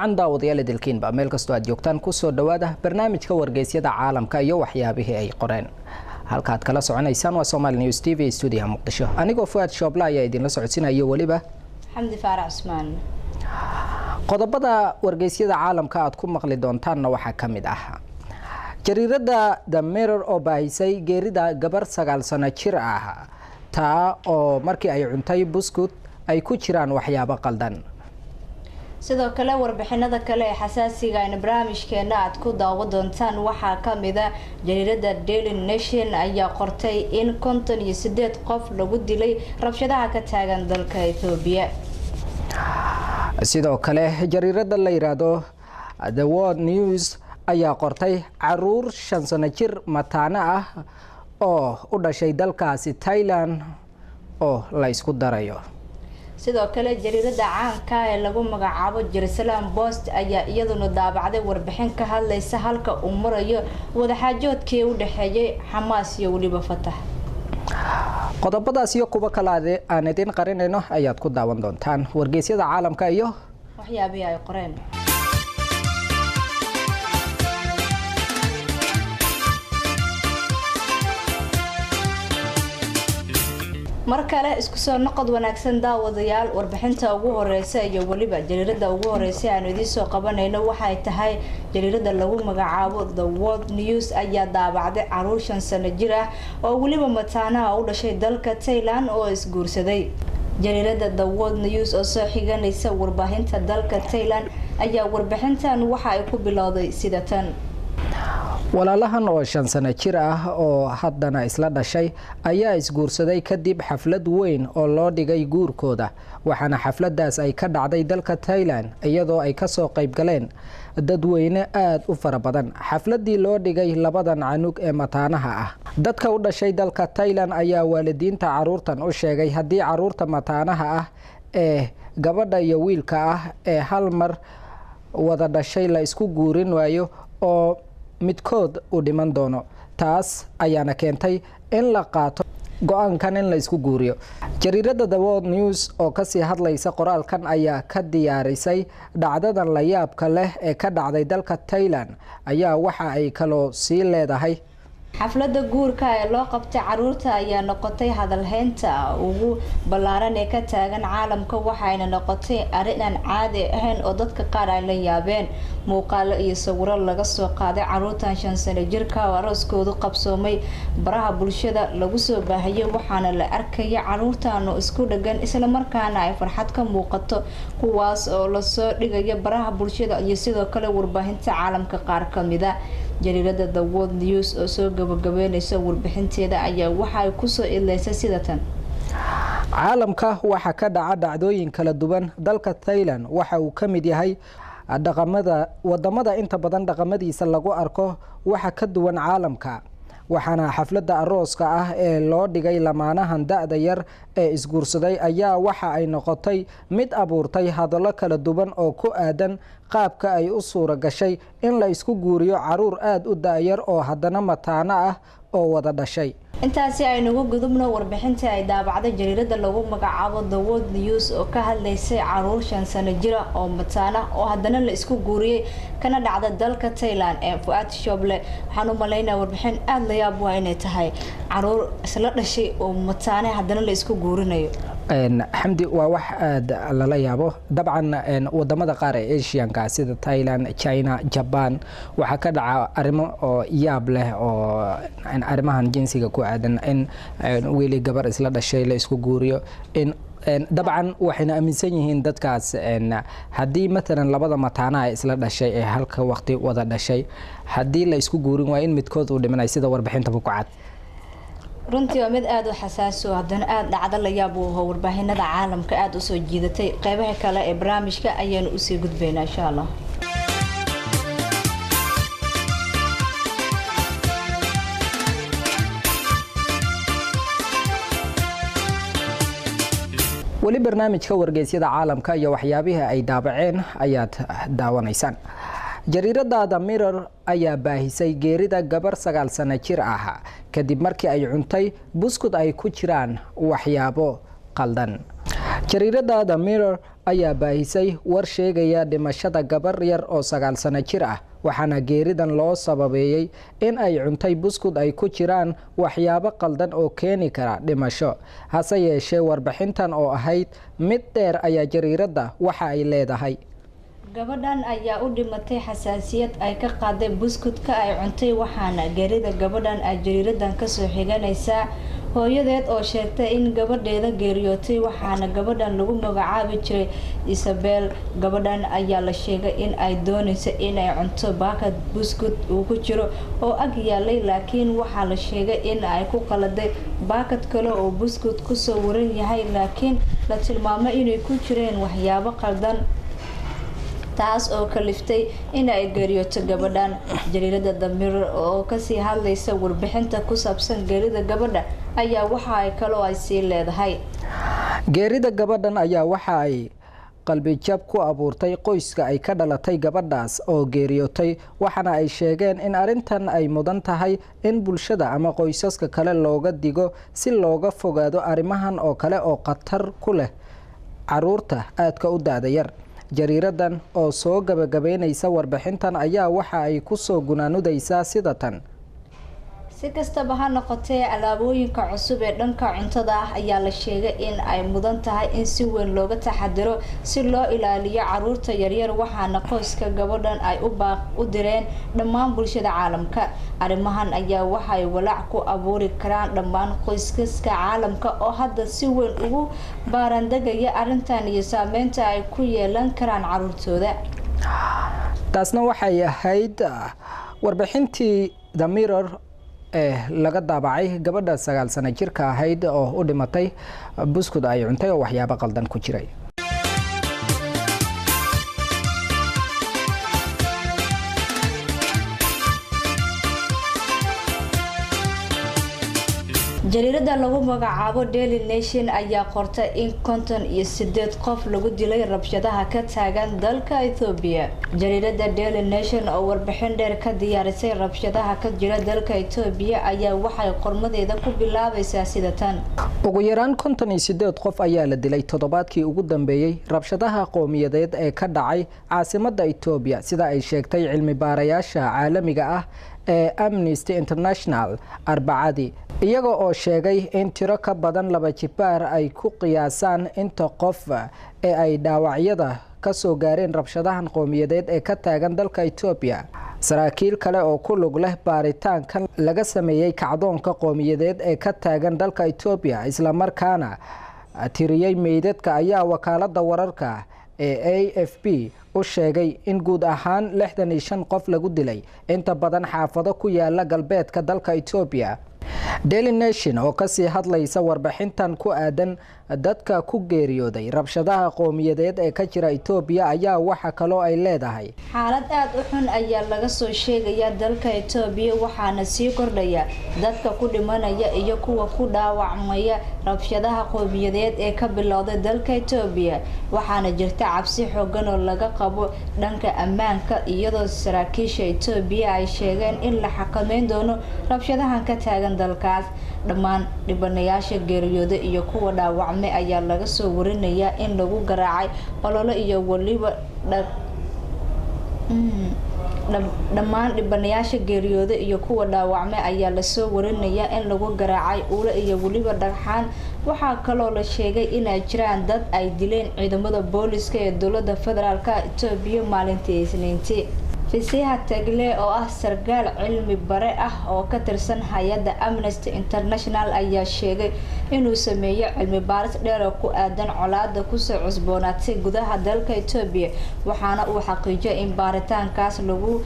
Wacan daawadayaal idilkiinba meel kastoo aad joogtaan, kusoo dhawaada barnaamijka wargeysyada caalamka iyo waxyaabihii ay qoreen. Halkaad kala soconaysaan waa Somali News TV, stuudiyaha Muqdisho. Anigoo Fuaad Shoobla ayaa idinla socodsiinayo, weliba Xamdi Faarax Cusmaan. Qodobada wargeysyada caalamka aad ku maqli doontaanna waxaa ka mid ah jariirada The Mirror oo baahisay geerida gabar 9 sano jir ah, taa oo markii ay cuntay buskut ay ku jiraan waxyaabo qaldan. Sidoo kale, warbixinada kale ee xasaasiga ayna barnaamijkeena aad ku daawo doontaan waxaa kamida jariirada Daily Nation ayaa qortay in 58 qof lagu dilay rabshadaha ka taagan dalka Ethoobiya. Sidoo kale, jariirada la yiraahdo The World News ayaa qortay caruur 5 sano jir mataano ah oo u dhashay dalkaasi Thailand oo la isku darayo. Sidoo kale, jariirada caanka ee lagu magacaabo Jerusalem Post ayaa iyaduna daabacday warbixin ka hadlaysa halka uu marayo wadaxaajoodkii u dhexeeyay Xamaas iyo weliba Fatax. Qodobadaas iyo kuwo kale aan idiin qarinayno ayaad ku daawan doontaan wargeysyada caalamka iyo waxyaabihii ay qoreen. Mar kale isku soo noqod wanaagsan, daawadayaal. Warbixinta ugu horeysa iyo weliba jariirada ugu horeysa aanu idiin soo qabanayno waxay tahay jariirada lagu magacaabo The World News ayaa daabacday caruur 5 sano jir ah oo weliba mataanaha u dhashay dalka Thailand oo isguursaday. Jariirada The World News oo soo xiganaysa warbaahinta dalka Thailand ayaa warbixintan waxa ay ku bilowday sida tan. Walaalahan oo 5 sano jir ah oo haddana isla dhashay ayaa isguursaday kadib xaflad weyn oo loo dhigay guurkooda, waxaana xafladaas ay ka dhacday dalka Thailand, iyadoo ay kasoo qayb galeen dadweyne aada u fara badan. Xafladii loo dhigay labadan canug ee mataanaha ah, dadka u dhashay dalka Thailand ayaa waalidiinta caruurtan u sheegay haddii caruurta mataanaha ah ee gabadha iyo wiilka ah ee hal mar wada dhashay la isku guurin waayo oo midkood uu dhiman doono. Taas ayaana keentay in la qaato go-aankan in la isku guuriyo. Jariirada The World News oo kasii hadlaysa qoraalkan ayaa ka diyaarisay dhacdadan la yaabka leh ee ka dhacday dalka Thailand ayaa waxa ay kaloo sii leedahay: Xafladda guurka ee loo qabtay caruurta ayaa noqotay hadalheynta ugu ballaaran ee ka taagan caalamka, waxayna noqotay arrin aan caadi ahayn oo dadka qaar ay la yaabeen. Muuqaalo iyo sawiro laga soo qaaday caruurtan 5 sano jirka oo arooskoodu qabsoomay baraha bulshada lagu soo baahiyay, waxaana la arkaya caruurtan oo isku dhagan, islamarkaana ay farxad ka muuqato, kuwaas oo lasoo dhigaya baraha bulshada iyo sidoo kale warbaahinta caalamka qaar kamida. Jariirada The World News oo soo gabagabeyneysa warbixinteeda ayaa waxa ay kusoo idleysay sida tan: Caalamka waxaa ka dhaca dhacdooyin kala duwan. Dalka Thailand waxa uu ka mid yahay dhaqamada wadamada inta badan dhaqamadiisa lagu arko waxa ka duwan caalamka, waxaana xafladda arooska ah ee loo dhigay lamaanahan da-da yar ee isguursaday ayaa waxa ay noqotay mid abuurtay hadallo kala duwan oo ku aadan qaabka ay u suura gashay in la isku guuriyo caruur aada u da-yar oo haddana mataano ah oo wada dhashay. Intaasi aynugu gudubno warbixintii ay daabacday jariirada lagu magacaabo The World News oo ka hadlaysay caruur 5 sano jira oo mataana oo haddana la isku guuriyey kana dhacda dalka Thailand. Ee Fu-aad Shoble, waxaan u malaynaya warbixin aada la yaab waa inay tahay caruur isla dhashay oo mataane haddana la isku guurinayo. Xamdi, waa wax aada lala yaabo. Dabcan, wadamada qaar ee Asianka sida Thailand, China, Jaban waxaa ka dhaca arrimo oo yaab leh oo arrimahan jinsiga ku aadan, in wiili gabar isla dhashay la isku guuriyo. In dabcan waxayna aaminsan yihiin dadkaas haddii matalan labada mataanaha isla dhashay ee halka waqti wada dhashay haddii la isku guurin waayo in midkood uu dhimanayo, sida warbixintaba ku cad. Runtii waa mid aada u xasaaso, haddana aada dhacdo la yaab u aho warbaahinada caalamka aada usoo jiidatay. Qeybaha kale ee barnaamijka ayaanu usii gudbaynaa, insha Allah. Weli barnaamijka wargeysyada caalamka iyo waxyaabihii ay daabaceen ayaad daawanaysaan. Jariirada The Mirror ayaa baahisay geerida gabar 9 sano jir ah kadib markii ay cuntay buskud ay ku jiraan waxyaabo qaldan. Jariirada The Mirror ayaa baahisay war sheegaya dhimashada gabar yar oo 9 sano jir ah, waxaana geeridan loo sababeeyey in ay cuntay buskud ay ku jiraan waxyaabo qaldan oo keeni kara dhimasho. Hase yeeshee warbixintan oo ahayd mid dheer ayaa jariiradda waxa ay leedahay: Gabadhan ayaa u dhimatay xasaasiyad ay ka qaaday buskudka ay cuntay, waxaana geerida gabadhan ay jariiradan kasoo xiganaysaa hooyadeed oo sheegtay in gabadheeda geeriyootay, waxaana gabadhan lagu magacaabi jiray Isabel. Gabadhan ayaa la sheegay in ay doonayso inay cunto baakad buskud uu ku jiro oo ag yaalay, laakiin waxaa la sheegay in ay ku qaladay baakad kale oo buskud kusoo waran yahay, laakiin la tilmaamay inay ku jireen waxyaabo qaldan, taas oo kaliftay in ay geeriyooto gabadhan. Jariirada The Mirror oo kasii hadlaysa warbixinta ku saabsan geerida gabadha ayaa waxa ay kaloo ay sii leedahay: Geerida gabadhan ayaa waxa ay qalbijab ku abuurtay qoyska ay ka dhalatay gabadhaas oo geeriyootay, waxaana ay sheegeen in arrintan ay mudan tahay in bulshada ama qoysaska kale looga digo si looga fogaado arrimahan oo kale oo khatar ku leh caruurta aadka u da-da yar. Jariiradan oo soo gabagabeynaysa warbixintan ayaa waxa ay ku soo gunaanudaysaa sida tan: Si kastaba ha noqotee, alaabooyinka cusub ee dhanka cuntada ah ayaa la sheegay in ay mudan tahay in si weyn looga taxadiro si loo ilaaliyo caruurta yaryar, waxaana qoyska gabadhan ay u baaq u direen dhammaan bulshada caalamka. Arrimahan ayaa waxay walaac ku abuuri karaan dhammaan qoysaska caalamka oo hadda si weyn ugu baarandegaya arrintan iyo saameynta ay ku yeelan karaan caruurtooda. Taasna waxay ahayd warbixintii The Mirror ee laga daabacay gabadha 9 sano jirka ahayd oo u dhimatay buskud ay cuntay oo waxyaabo qaldan ku jiray. Jariirada lagu magacaabo Daily Nation ayaa qortay in 58 qof lagu dilay rabshadaha ka taagan dalka Ethiopia. Jariirada Daily Nation oo warbixin dheer ka diyaarisay rabshadaha ka jira dalka Ethiopia ayaa waxay qormadeeda ku bilaabaysaa sida tan: Ugu yaraan 58 qof ayaa la dilay toddobaadkii ugu dambeeyey rabshadaha qowmiyadeed ee ka dhacay caasimadda Etoobiya, sida ay sheegtay cilmi baarayaasha caalamiga ah ee Amnesty International Arbacadii, iyaga oo sheegay in tiro ka badan 2 jibaar ay ku qiyaasaan inta qof ee ay dhaawacyada ka soo gaareen rabshadahan qowmiyadeed ee ka taagan dalka Etoobiya. Saraakiil kale oo ku lug leh baaritaankan laga sameeyey kacdoonka qowmiyadeed ee ka taagan dalka Etoobiya islamarkaana tiriyey meydadka ayaa wakaaladda wararka ee AFP u sheegay in guud ahaan 65 qof lagu dilay inta badan xaafado ku yaala galbeedka dalka Etoobiya. Daily Nation oo kasii hadlaysa warbixintan ku aadan dadka ku geeriyooday rabshadaha qowmiyadeed ee ka jira Etoobiya ayaa waxa kaloo ay leedahay: Xaalad aada u xun ayaa laga soo sheegayaa dalka Etoobiya, waxaana sii kordhaya dadka ku dhimanaya iyo kuwa ku dhaawacmaya rabshadaha qowmiyadeed ee ka bilowday dalka Etoobiya, waxaana jirta cabsi xoogan oo laga qabo dhanka ammaanka, iyadoo saraakiisha Etoobiya ay sheegeen in la xakameyn doono rabshadahan ka taagan dalkaas. Dhammaan dhibanayaasha geeriyooda iyo kuwa dhaawacmay ayaa laga soo warinayaa in lagu garaacay ololo iyo waliba dhammaan dhibanayaasha geeriyooda iyo kuwa dhaawacmay ayaa lasoo warinayaa in lagu garaacay ulo iyo weliba dhagxaan. Waxaa kaloo la sheegay inay jiraan dad ay dileen ciidamada booliska ee dowlada federaalka Etoobiya maalintii Isniintii. Fisiha Tagle oo ah sarkaal cilmi bare ah oo ka tirsan hay-adda Amnesty International ayaa sheegay inuu sameeyo cilmi baaris dheer oo ku aadan colaada kusoo cusboonaatay gudaha dalka Etoobiya, waxaana uu xaqiijiyay in baaritaankaas lagu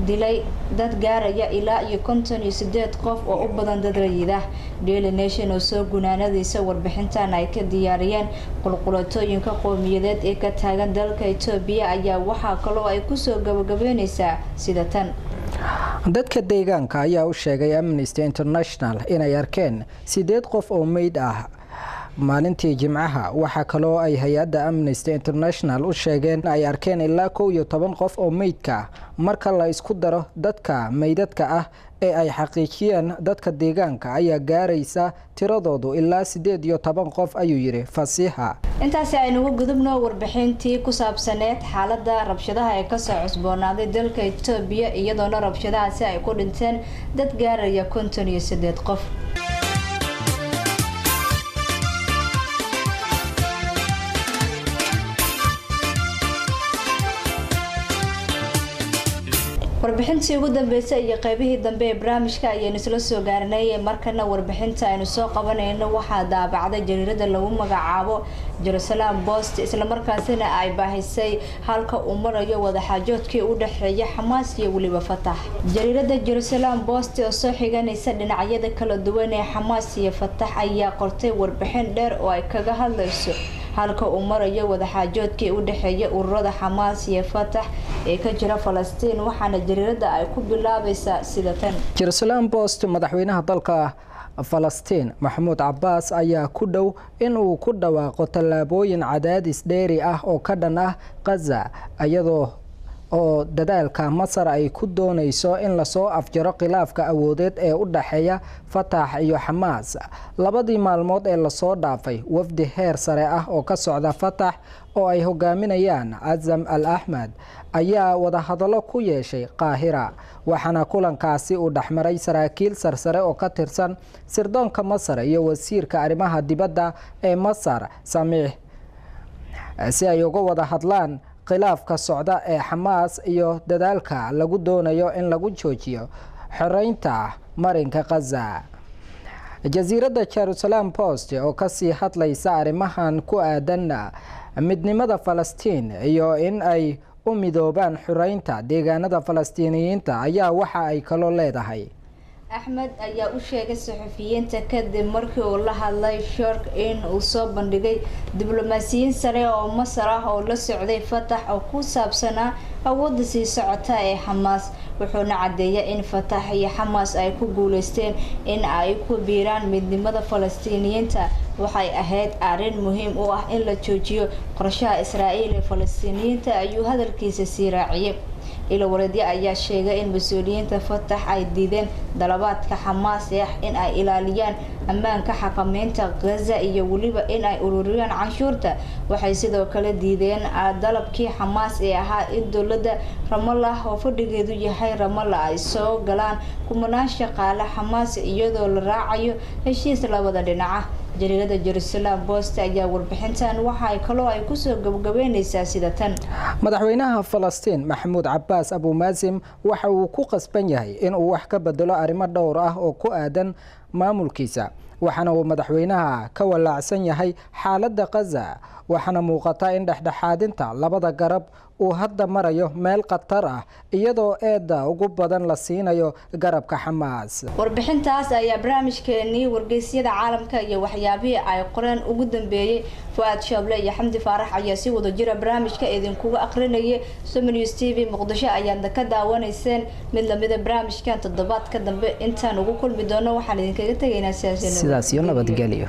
dilay dad gaaraya ilaa iyo 58 qof oo u badan dad rayid ah. Daily Nation oo soo gunaanadiisa warbixintan ay ka diyaariyeen qulqulatooyinka qowmiyadeed ee ka taagan dalka Etoobiya ayaa waxaa kaloo ay kusoo gabagabeyneysaa sida tan: Dadka deegaanka ayaa u sheegay Amnesty International inay arkeen 8 qof oo meyd ah Maalintii Jimcaha waxaa kaloo ay hay-adda Amnesty International u sheegeen ay arkeen ilaa 11 qof oo meydka ah. Marka la isku daro dadka meydadka ah ee ay xaqiijiyeen dadka deegaanka ayaa gaaraysa tiradoodu ilaa 18 qof, ayuu yidhi Fasiixa. Intaasi aynugu gudubno warbixintii ku saabsaneed xaalada rabshadaha ee kasoo cusboonaaday dalka Itoobiya, iyadoona rabshadahaasi ay ku dhinteen dad gaaraya 58 qof. Warbixintii ugu dambeysay iyo qeybihii dambe ee barnaamijka ayaynu isla soo gaarinay. Markana warbixinta aynu soo qabanayno waxaa daabacday jariirada lagu magacaabo Jerusalem Post, islamarkaasina ay baahisay halka uu marayo wadaxaajoodkii u dhexeeya Xamaas iyo weliba Fatax. Jariirada Jerusalem Post oo soo xiganaysa dhinacyada kala duwan ee Xamaas iyo Fatax ayaa qortay warbixin dheer oo ay kaga hadlayso halka uu marayo wadaxaajoodkii u dhexeeya ururada Xamaas iyo Fatax ee ka jira Falastiin, waxaana jariirada ay ku bilaabaysaa sida tan. Jerusalem Post: madaxweynaha dalka Falastiin Maxamuud Cabaas ayaa ku dhow in uu ku dhawaaqo tallaabooyin cadaadis dheeri ah oo ka dhan ah Khaza, iyadoo oo dadaalka Masar ay ku doonayso in lasoo afjaro khilaafka awoodeed ee u dhexeeya Fatax iyo Xamaas. Labadii maalmood ee lasoo dhaafay, wafdi heer sare ah oo ka socda Fatax oo ay hogaaminayaan Casam Al Axmed ayaa wadahadallo ku yeeshay Qaahira, waxaana kulankaasi uu dhexmaray saraakiil sarsare oo ka tirsan sirdoonka Masar iyo wasiirka arrimaha dibadda ee Masar Samiix, si ay uga wada hadlaan khilaafka socda ee Xamaas iyo dadaalka lagu doonayo in lagu joojiyo xoreynta marinka Khaza. Jasiiradda Jerusalem Post oo kasii hadlaysa arrimahan ku aadan midnimada Falastiin iyo in ay u midoobaan xoreynta deegaanada Falastiiniyiinta ayaa waxa ay kaloo leedahay: Axmed ayaa u sheegay saxufiyiinta kadib markii uu la hadlay Shork in uu soo bandhigay diblomaasiyiin sare oo Masar ah oo la socday Fatax oo ku saabsanaa awoodda sii socota ee Xamaas, wuxuuna caddeeyay in Fatax iyo Xamaas ay ku guuleysteen in ay ku biiraan midnimada Falastiiniyiinta. Waxay ahayd arrin muhiim u ah in la joojiyo qorshaha Israa'iil ee Falastiiniyiinta, ayuu hadalkiisa sii raaciyay. Ilo wareedyo ayaa sheegay in mas-uuliyiinta Fatax ay diideen dalabaadka Xamaas ee ah in ay ilaaliyaan ammaanka xakameynta Gaza iyo weliba in ay ururiyaan canshuurta. Waxay sidoo kale diideen dalabkii Xamaas ee ahaa in dowladda Ramallah oo fadhigeedu yahay Ramallah ay soo galaan kumanaan shaqaale Xamaas, iyadoo la raacayo heshiis labada dhinaca. Jariirada Jerusalem Post ayaa warbixintan waxa kaloo ay kusoo gabagabeyneysaa sida tan: Madaxweynaha Falastiin Maxamuud Cabaas Abuumaasim waxa uu ku qasban yahay inuu wax ka bedelo arrimo dhowr ah oo ku aadan maamulkiisa, waxaana uu madaxweynaha ka walaacsan yahay xaaladda Khaza, waxaana muuqata in dhexdhexaadinta labada garab uu hadda marayo meel khatar ah, iyadoo eedda ugu badan la siinayo garabka Xamaas. Warbixintaas ayaa barnaamijkeenii wargeysyada caalamka iyo waxyaabihii ay qoreen ugu dambeeyey. Fu-aad Shooble iyo Xamdi Faarax ayaa si wada jira barnaamijka idinkuga aqrinayay. Somanews TV Muqdisho ayaadna ka daawanayseen. Mid lamida barnaamijkan toddobaadka dambe intaan ugu kulmi doono, waxaan idinkaga tegaynaa sidaas iyo nabadgelyo.